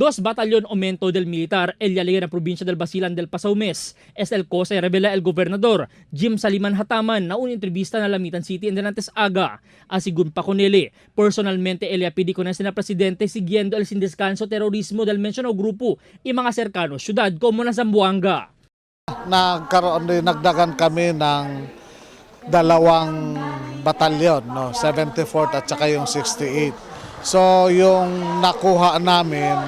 Dos batallón aumento del militar el yalega na probinsya del Basilan del pasado mes. Es el cosa revela el gobernador Jim Saliman Hataman na una entrevista na Lamitan City en Denantes Aga. Asigun pa con ele, personalmente ele pidi con na presidente siguiendo el sin descanso terrorismo del mencionado grupo y mga cercanos syudad como na Zamboanga. Nagkaroon din, nagdagan kami ng dalawang batalyon, no? 74th at saka yung 68. So yung nakuha namin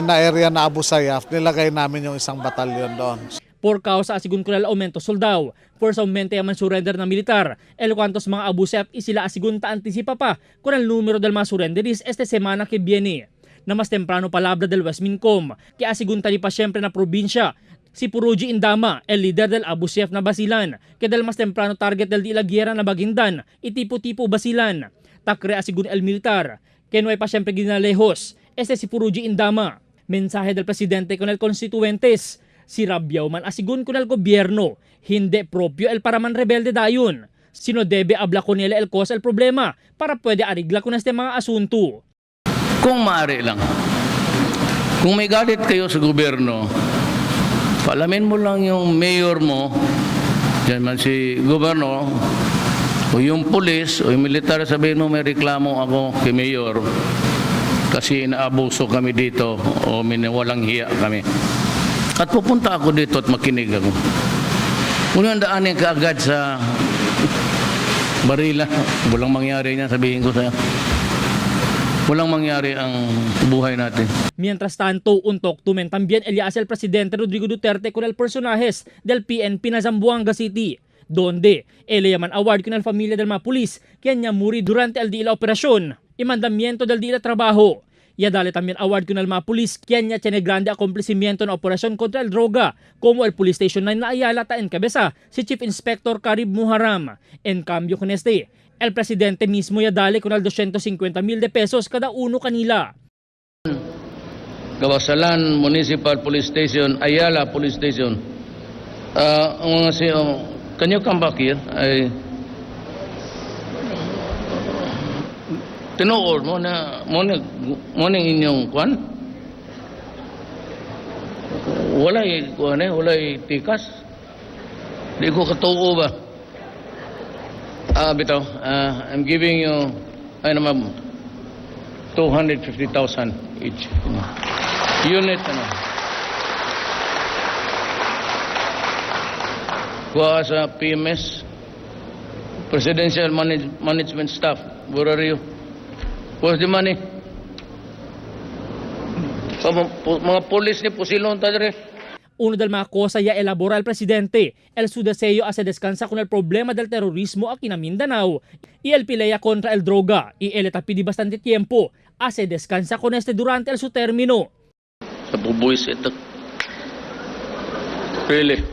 na area na Abu Sayyaf, nilagay namin yung isang batalyon doon. Por causa asigun con el aumento soldado, por aumente yaman surrender na militar, el cuantos mga Abu Sayyaf y sila asigun ta anticipa pa con el número del mga surrenderis este semana que viene. Na mas temprano palabra del Westmincom, que asigun tali pa siyempre na probinsya, si Puruji Indama, el líder del Abu Sayyaf na Basilan, que del mas temprano target del di la guerra na Bagindan, itipo-tipo Basilan. Takre asigun el militar, que no hay pa siyempre ginalejos, este si Puruji Indama. Mensaje del presidente con el constituentes, si Rabyaw man asigun con el gobyerno, hindi propio el paraman rebelde dayon, sino debe habla con él el cosa el problema para pwede arigla con este mga asunto. Kung maaari lang. Kung may galit kayo sa gobyerno, paalamin mo lang yung mayor mo, dyan man si gobyerno, o yung pulis, o yung militar, sabihin mo may reklamo ako kay mayor kasi inaabuso kami dito o walang hiya kami. At pupunta ako dito at makinig ako. Unang daanin ka agad sa barila. Walang mangyari niya, sabihin ko sa'yo. Walang mangyari ang buhay natin. Mientras tanto, untok tumen también el el presidente Rodrigo Duterte con el personajes del PNP na Zamboanga City, donde él llaman award con el familia del mga pulis quien niya muri durante el día la operación y mandamiento del día de trabajo. Y dale también award con el mga pulis quien niya tiene grande acomplecimiento na operación contra el droga, como el Police Station 9 na Ayala ta en cabeza si Chief Inspector Karib Muharam. En cambio con este, el presidente mismo ya dale con el 250 mil de pesos cada uno kanila. Kawasalan Municipal Police Station, Ayala Police Station. Ang mga si, oh, can you come back here? Ay, tinuod mo na mo na inyong kwan? Walay kuan eh, walay tikas. Di ko katuo ba? Bitaw, I'm giving you ay naman 250,000 each. Unit ano. Kuha sa PMS, Presidential Management Staff. Where are you? Where's the money? Mga pulis ni Pusilon tadre. Uno del mga cosa ya elabora el presidente, el su deseo hace descansa con el problema del terrorismo aquí en Mindanao y el pelea contra el droga y él está pidi bastante tiempo, hace descansa con este durante el su término. Sa bubuis ito. Really.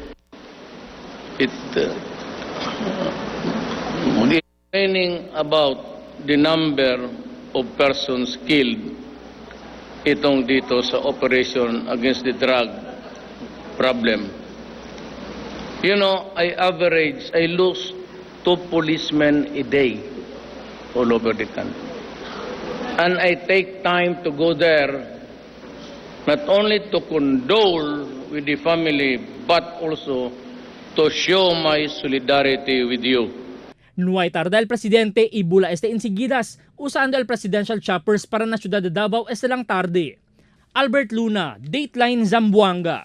It training about the number of persons killed itong dito sa operation against the drug problem. You know, I average, I lose 2 policemen a day all over the country. And I take time to go there not only to condole with the family, but also to show my solidarity with you. No hay tarda el presidente y bula este enseguidas usando el presidential choppers para na ciudad de Davao este lang tarde. Albert Luna, Dateline Zamboanga.